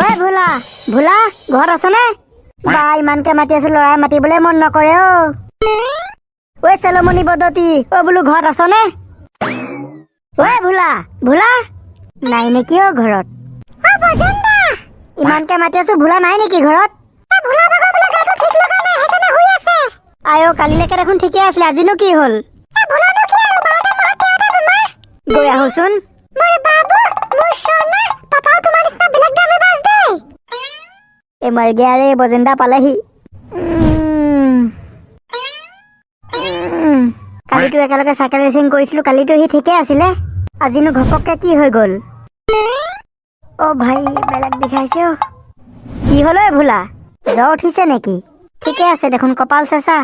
ঐ ভোলা, ভোলা, ঘৰত আছনে? বা, ইমানকে মাতি আছো, ল'ৰাই মাতিবলৈ মন নকৰে। অ ঐ চেলমণি বদতি, অ বোলো ঘৰত আছনে? ঐ ভোলা, ভোলা নাই নেকি অ ঘৰত? ইমানকে মাতি আছো, ভোলা নাই নেকি ঘৰত? আই অ, কালিলৈকে দেখোন ঠিকে আছিলে, আজিনো কি হ'ল? গৈ আহোচোন। মোৰ পাপাও তোমাৰ নিচিনা বেলেগ ড্ৰামে দেই। এই মাৰ্গিয়াৰে বজেন্দা পালেহি। কালিতো একেলগে চাইকেল ৰেচিং কৰিছিলো, কালিতো সি ঠিকে আছিলে, আজিনো ঘপককে কি হৈ গ'ল? অ ভাই, বেলেগ বিষাইছে অ। কি হ'ল ঐ ভোলা, জ্বৰ উঠিছে নেকি? ঠিকে আছে দেখোন, কপাল চেঁচা।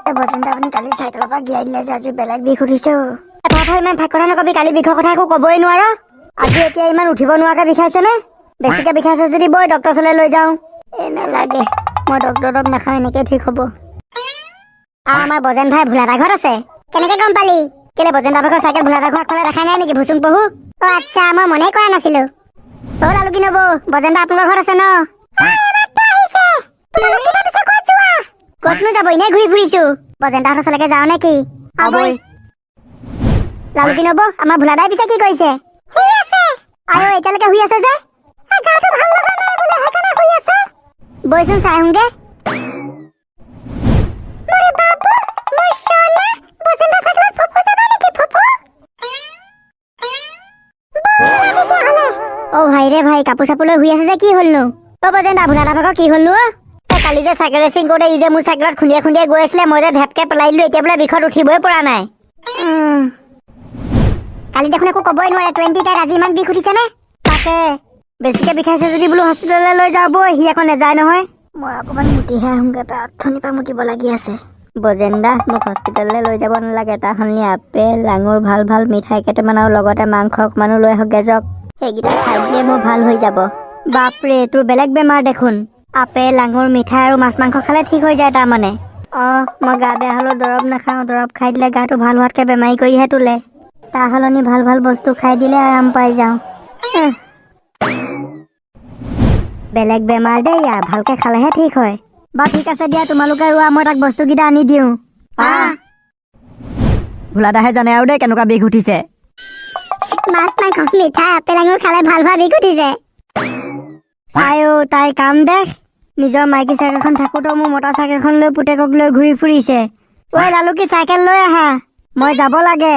এই বজেন্দা, আপুনি কালি চাইকেলৰ পৰা গিয়াই দিলে যে, আজি বেলেগ বিষ উঠিছে অ। এটা কথা, ইমান ফাইক কথা নকবি। কালি বিষৰ কথা একো ক'বই নোৱাৰ, আজি এতিয়া ইমান উঠিব নোৱাৰাকে বিষাইছে নে? বেছিকে বিষাইছে যদি বৈ, ডক্টৰ ওচৰলৈ লৈ যাওঁ। এই নালাগে, মই ডক্টৰ দৰৱ নাখাওঁ, এনেকে ঠিক হ'ব। আমাৰ বজেন ভাই ভোলা ঘৰত আছে। কেনেকে গম পালি? কেলে, বজেন ভাগৰ চাইকেল ভোলা ঘৰত ফালে দেখাই নাই নেকি, ভুচুং পহু? অ আচ্ছা, মই মনেই কৰা নাছিলো। অ লালু কি নবৌ, বজেন দা আপোনালোকৰ ঘৰত আছে ন? ক'তনো যাব, এনেই ঘূৰি ফুৰিছো। বজেন দাহঁতৰ ওচৰলৈকে যাওঁ নেকি? আবৈ। লালু কি নবৌ, আমাৰ ভোলা দাই পিছে কি কৰিছে? শুই আছে। আয়ো, এতিয়ালৈকে শুই আছে যে? গাটো ভাল লগা নাই বোলে, সেইকাৰণে শুই আছে। বৈচোন, চাই আহোঁগে। মোৰে বাবু, মোৰ সোনা, বজেন্দা চাইকেলত ফুফু যাবা নেকি? ফুফু ব'লা তেতিয়াহ'লে। অ ভাই ৰে ভাই, কাপোৰ চাপোৰ লৈ শুই আছে যে, কি হ'লনো? অ বজেন দা, ভোলা দা ভাগৰ কি হ'লনো? অ এই কালি যে চাইকেল ৰেচিং কৰোঁতে ই যে মোৰ চাইকেলত খুন্দিয়াই খুন্দিয়াই গৈ আছিলে, মই যে ঢেপকে পেলাই দিলো, এতিয়া বোলে বিষত উঠিবই পৰা নাই। কালি দেখোন একো ক'বই নোৱাৰে, 20 তাইত, আজি ইমান বিষ উঠিছে নে? তাকে, বেছিকে বিষাইছে যদি বোলো হস্পিটেললৈ লৈ যাওঁ বৈ, সি আকৌ নাযায় নহয়। মই অকণমান মুতিহে আহোঁগে, অথনিৰ পৰা মুতিব লাগি আছে। বজেন্দা, মোক হস্পিটেললৈ লৈ যাব নালাগে। তাৰ সলনি আপেল, আঙুৰ, ভাল ভাল মিঠাই কেইটামান আৰু লগতে মাংস অকণমানো লৈ আহকগে যাওক। সেইকেইটা খাই দিলে মোৰ ভাল হৈ যাব। বাপৰে, তোৰ বেলেগ বেমাৰ দেখোন। আপেল, আঙুৰ, মিঠাই আৰু মাছ মাংস খালে ঠিক হৈ যায় তাৰমানে? অঁ, মই গা বেয়া হ'লেও দৰৱ নাখাওঁ। দৰৱ খাই দিলে গাটো ভাল হোৱাতকৈ বেমাৰী কৰিহে তোলে। তাৰ সলনি ভাল ভাল বস্তু খাই দিলে আৰাম পাই যাওঁ। বেলেগ বেমাৰ দেই ইয়াৰ, ভালকে খালেহে ঠিক হয়। বা ঠিক আছে দিয়া, তোমালোকে ৰোৱা, মই তাক বস্তুকেইটা আনি দিওঁ। ভোলাদাহে জানে আৰু দেই কেনেকুৱা বিষ উঠিছে। মাছ মাংস মিঠাই আপেল আঙুৰ খালে ভাল হোৱা বিষ উঠিছে। আইও, তাই কাম দেখ, নিজৰ মাইকী চাইকেলখন থাকোঁতেও মোৰ মতা চাইকেলখন লৈ পুতেকক লৈ ঘূৰি ফুৰিছে। ঐ লালুকি, চাইকেল লৈ আহা, মই যাব লাগে।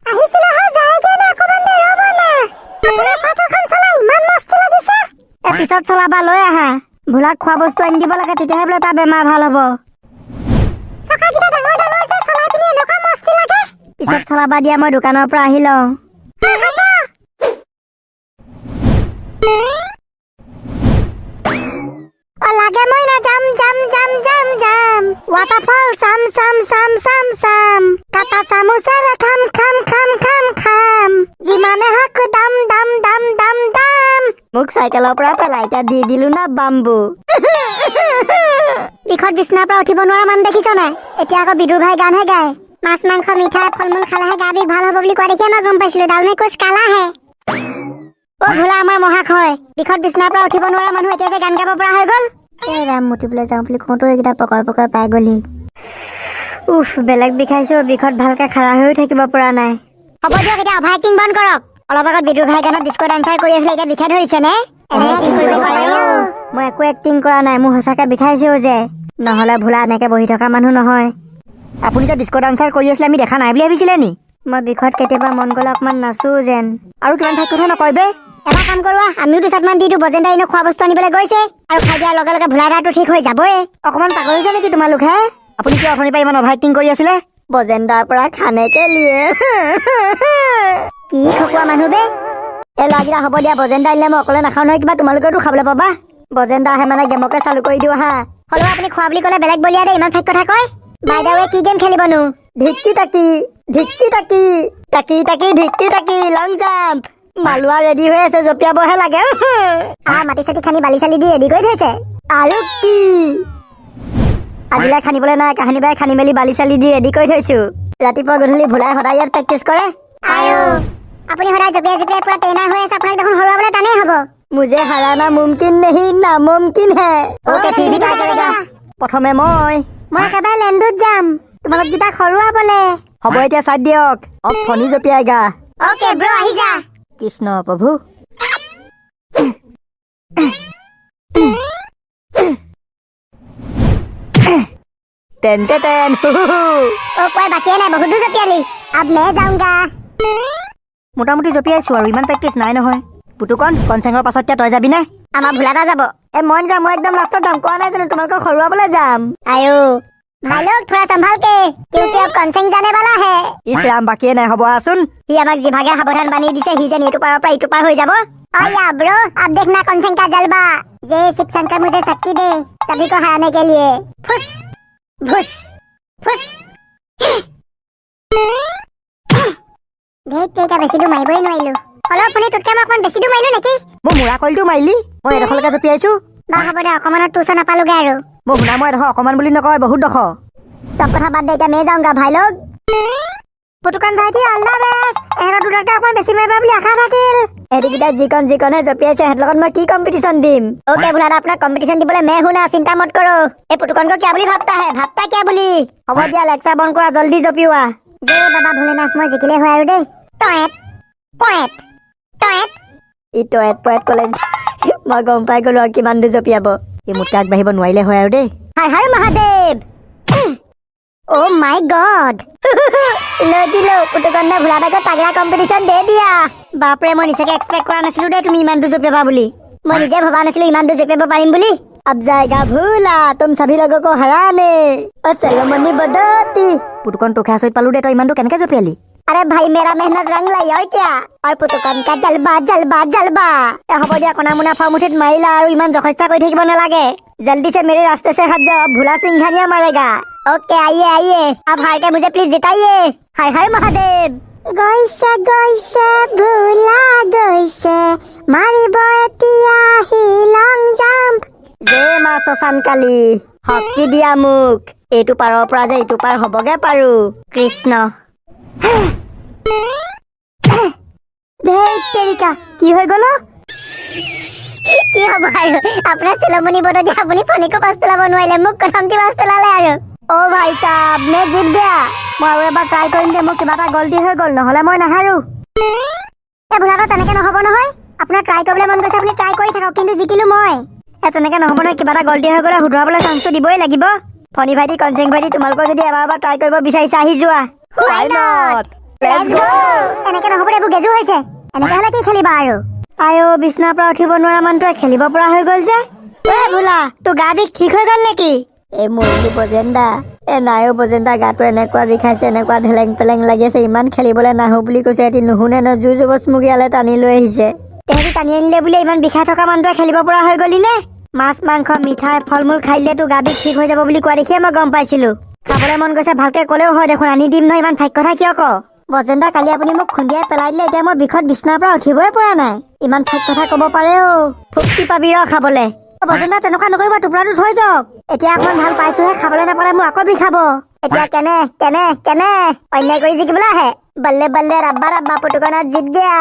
আহিছিলে হা, যায়গে না, অকণমান দেৰি ৰ'ব না। আপোনাৰ চাইকেলখন চলাই ইমান মস্তি লাগিছে। এ পিছত চলাবা, লৈ আহা। ভোলাক খোৱা বস্তু আনি দিব লাগে, তেতিয়াহে বোলে তাৰ বেমাৰ ভাল হ'ব। চকাকেইটা ডাঙৰ ডাঙৰ যে, চলাই পিনি এনেকুৱা মস্তি লাগে। পিছত চলাবা দিয়া, মই দোকানৰ পৰা আহি লওঁ। হ'ব। অ লাগে মই না, যাম যাম যাম যাম যাম, ৱাটাৰফল চাম চাম চাম চাম চাম, কাটা চামুচেৰে খাম খাম খাম খাম খাম, যিমানে হওক দাম দাম দাম দাম দাম। মোক চাইকেলৰ পৰা পেলাই এতিয়া দি দিলো না বাম্বু। বিষত বিচনাৰ পৰা উঠিব নোৱাৰা মানুহ দেখিছ নাই? এতিয়া আকৌ বিদুৰ ভাই গানহে গায়। মাছ মাংস মিঠাই ফল মূল খালেহে গা বিষ ভাল হ'ব বুলি কোৱা দেখিয়ে মই গম পাইছিলো, दाल में कुछ काला है। অ ভোলা আমাৰ মহাশয়, বিষত বিচনাৰ পৰা উঠিব নোৱাৰা মানুহ এতিয়া যে গান গাব পৰা হৈ গ'ল। এই ৰাম, মুতিবলৈ যাওঁ বুলি কওঁতো এইকেইটা পকৰে পকৰে পাই গ'লি। উফ, বেলেগ বিষাইছো, বিষত ভালকে খাৰা হৈও থাকিব পৰা নাই। হ'ব দিয়ক, এতিয়া অভাৰ এক্টিং বন্ধ কৰক। অলপ আগত বিদুৰ ভাই গানত ডিস্কো ডান্সাৰ কৰি আছিলে, এতিয়া বিষে ধৰিছে নে? এনেকে কি কৰিব পাৰে অ? মই একো এক্টিং কৰা নাই, মোৰ সঁচাকে বিষাইছেও যে। নহ'লে ভোলা এনেকে বহি থকা মানুহ নহয়। আপুনি যে ডিস্কো ডান্সাৰ কৰি আছিলে, আমি দেখা নাই বুলি ভাবিছিলে নি? মই বিষত কেতিয়াবা মন গ'লে অকণমান নাচো যেন। আৰু কিমান ফাইক কথা নকয় বে। এটা কাম কৰোৱা, আমিও দুচাটমান দি দিওঁ। বজেন্দাই এনেও খোৱা বস্তু আনিবলৈ গৈছে আৰু খাই দিয়াৰ লগে লগে ভোলা দাটো ঠিক হৈ যাবই। অকণমান পাগল হৈছে নেকি তোমালোক হে? আপুনি কিয় অথনিৰ পৰা ইমান অভাৰ এক্টিং কৰি আছিলে? বজেন্দাৰ পৰা খানেকে লিয়ে। কি খকুৱা মানুহ বে। এই ল'ৰাকেইটা, হ'ব দিয়া, বজেন্দা আনিলে মই অকলে নাখাওঁ নহয় কিবা, তোমালোকেওতো খাবলৈ পাবা। বজেন্দা আহে মানে গেমকে চালু কৰি দিওঁ হা। হ'লেও আপুনি খোৱা বুলি ক'লে বেলেগ বলিয়া দেই, ইমান ফাইক কথা কয়। বাইদেৱে কি গেম খেলিবনো? ঢিকি টাকি ঢিকি টাকি টাকি টাকি ঢিকি টাকি, লং জাম্প। মালোৱা ৰেডি হৈ আছে, জঁপিয়াবহে লাগে। মাটি চাটি খান্দি বালি চালি দি ৰেডি কৰি থৈছে। আৰু কি, আজিলৈ খান্দিবলৈ নাই, কাহানি বাই খান্দি মেলি বালি চালি দি ৰেডি কৰি থৈছো। ৰাতিপুৱা গধূলি ভোলাই সদায় ইয়াত প্ৰেক্টিচ কৰে। আয়ো, আপুনি সদায় জঁপিয়াই জঁপিয়াই পুৰা ট্ৰেইনাৰ হৈ আছে, আপোনাক দেখোন হৰুৱাবলৈ টানেই হ'ব। मुझे हराना मुमकिन नहीं, नामुमकिन है। ओके, फिर भी ट्राई करेगा। প্ৰথমে মই। মই একেবাৰে লেণ্ডত যাম, তোমালোক কেইটাক হৰুৱাবলে। হ'ব, এতিয়া চাইড দিয়ক। অ, ফণি জঁপিয়াইগা। অ'কে ব্ৰ, আহি যা। কৃষ্ণ প্ৰভু। Ten ten ten. অ' কোৱাৰ বাকীয়ে নাই, বহুত দূৰ জঁপিয়ালি। अब मैं जाऊंगा। মোটামুটি জঁপিয়াইছো আৰু, ইমান প্ৰেক্টিচ নাই নহয়। পুতুকন, কনচেঙৰ পাছত এতিয়া তই যাবি নে? আমাৰ ভোলাদা যাব। এ, মই যাম। মই একদম লাষ্টত যাম, কোৱা নাই জানো? তোমালোকক হৰুৱাবলৈ যাম। आयो भाई लोग, थोड़ा संभाल के, क्योंकि अब कनसेंग जाने वाला है। ইছ ৰাম, বাকীয়ে নাই। হ'ব, আছোন। সি আমাক যিভাগে সাৱধান বান্ধি দিছে, সি যেন এইটো পাৰৰ পৰা ইটো পাৰ হৈ যাব। आया ब्रो, अब देखना कनसेंग का जलवा। जय शिव शंकर, मुझे शक्ति दे सभी को हराने के लिए। फुस भुस फुस। ধেত কেইটা, বেছি দূৰ মাৰিবই নোৱাৰিলো। অলপ শুনি তোতকে মই অকণমান বেছি দূৰ মাৰিলো নেকি? মোৰ মূৰা কইলটো মাৰিলি। মই এডোখৰলৈকে জঁপিয়াইছো। বা, হ'ব দে, অকণমানত তোৰ ওচৰ নাপালোগে আৰু। মই শুনা, মই এডোখৰ অকণমান বুলি নকয়, বহুত ডোখৰ। सब কথা বাদ দে, এতিয়া मैं जाऊंगा भाई लोग। পুতুকন ভাইটি, অল the best. এহঁতৰ দুটাতকে অকণমান বেছি মাৰিবা বুলি আশা থাকিল। সিহঁতিকেইটা যিকণ যিকণহে জঁপিয়াইছে, সিহঁতৰ লগত মই কি কম্পিটিশ্যন দিম? ओके भुलादा, अपना कंपटीशन দিবলৈ मैं हूं ना, चिंता मत करो। এই পুতুকন को क्या বুলি ভাবতা है, ভাবতা क्या বুলি। হ'ব দিয়া, লেকচাৰ বন্ধ কৰা, জল্দি জঁপিওৱা। জয় বাবা ভোলেনাথ, মই জিকিলে হয় আৰু দেই। টয়েট পয়েট টয়েট। ই টয়েট পয়েট ক'লে, মই গম পাই গ'লো আৰু কিমান দূৰ জঁপিয়াব। ই মোতকৈ আগবাঢ়িব নোৱাৰিলে হয় আৰু দেই। হৰ হৰ মহাদেৱ। ओ my God, लो जी लो, पुटुकन ने भुलादा को तगड़ा कंपटीशन दे दिया। বাপৰে, মই নিজকে এক্সপেক্ট কৰা নাছিলো দেই তুমি ইমান দূৰ জঁপিয়াবা বুলি। মই নিজে ভবা নাছিলো ইমান দূৰ জঁপিয়াব পাৰিম বুলি। अब जाएगा भूला तुम सभी लोगों को हराने। ओ सलोमनी बदती। पुटुकन, তোকে আচৰিত পালো দে, তই ইমান দূৰ কেনেকে জঁপিয়ালি? अरे भाई, मेरा मेहनत रंग लाई और क्या। और पुटुकन का जलवा जलवा जलवा। এ, হ'ব দিয়া, কণা মুনা ফাৰ্মুঠিত মাৰিলা আৰু, ইমান যশস্যা কৰি থাকিব নালাগে। जल्दी से मेरे रास्ते से हट जाओ, अब भूला सिंघानिया मारेगा। ओके, आइए आइए, अब हार के मुझे प्लीज जिताइए। हर हर महादेव। গৈছে গৈছে ভোলা গৈছে, মাৰিব এতিয়া সি লং জাম্প। জয় মা শ্মশান কালী, শক্তি দিয়া মোক, এইটো পাৰৰ পৰা যে ইটো পাৰ হ'বগে পাৰো। কৃষ্ণ। ধেই তেৰিকা, কি হৈ গ'ল অ? কি হ'ব আৰু, আপোনাৰ চিলমণি বদতি আপুনি ফণিকো পাছ পেলাব নোৱাৰিলে, মোক কথমতি পাছ পেলালে আৰু। অ ভাই চাব, मैं जीत गया। মই আৰু এবাৰ ট্ৰাই কৰিম দে, মোৰ কিবা এটা গলতি হৈ গ'ল, নহ'লে মই নাহাৰো। এই ভোলাটো, তেনেকে নহ'ব নহয়। আপোনাৰ ট্ৰাই কৰিবলৈ মন গৈছে, আপুনি ট্ৰাই কৰি থাকক, কিন্তু জিকিলো মই। এ, তেনেকে নহ'ব নহয়, কিবা এটা গলতি হৈ গ'লে শুধৰাবলৈ চান্সটো দিবই লাগিব। ফণি ভাইটি, কনচেং ভাইটি, তোমালোকৰ যদি এবাৰ এবাৰ ট্ৰাই কৰিব বিচাৰিছা, আহি যোৱা। Why not? Let's go! এনেকে নহ'ব দে, এইবোৰ গেজু হৈছে। এনেকে হ'লে কি খেলিবা আৰু? আইঅ, বিছনাৰ পৰা উঠিব নোৱাৰা মানুহটোৱে খেলিব পৰা হৈ গ'ল যে। ঐ ভোলা, তোৰ গা বিষ ঠিক হৈ গ'ল নেকি? এই মৰিলো বজেন্দা। এ নাই অ বজেন্দা, গাটো এনেকুৱা বিষাইছে, এনেকুৱা ঢেলেং পেলেং লাগি আছে। ইমান খেলিবলৈ নাহো বুলি কৈছো, সিহঁতি নুশুনে ন, জোৰ জবচ মোক ইয়ালৈ টানি লৈ আহিছে। তেহেঁতি টানি আনিলে বুলি ইমান বিষাই থকা মানুহটোৱে খেলিব পৰা হৈ গ'লি নে? মাছ মাংস মিঠাই ফল মূল খাই দিলে তোৰ গা বিষ ঠিক হৈ যাব বুলি কোৱা দেখিয়ে মই গম পাইছিলো। খাবলৈ মন গৈছে, ভালকে ক'লেও হয় দেখোন, আনি দিম নহয়। ইমান ফাইক কথা কিয় ক? বজেন্দা, কালি আপুনি মোক খুন্দিয়াই পেলাই দিলে, এতিয়া মই বিষত বিছনাৰ পৰা উঠিবই পৰা নাই। ইমান ফাইক কথা ক'ব পাৰে অ। ফুক্তি পাবি ৰ খাবলে। অ, বজেন্দা, তেনেকুৱা নকৰিবা, টোপোলাটো থৈ যাওক। এতিয়া অকণমান ভাল পাইছোহে, খাবলৈ নাপালে মোক আকৌ বিষাব। এতিয়া কেনে কেনে কেনে অন্যায় কৰি জিকিবলৈ আহে। बल्ले बल्ले, रब्बा रब्बा, पुटुकनाथ जीत गया।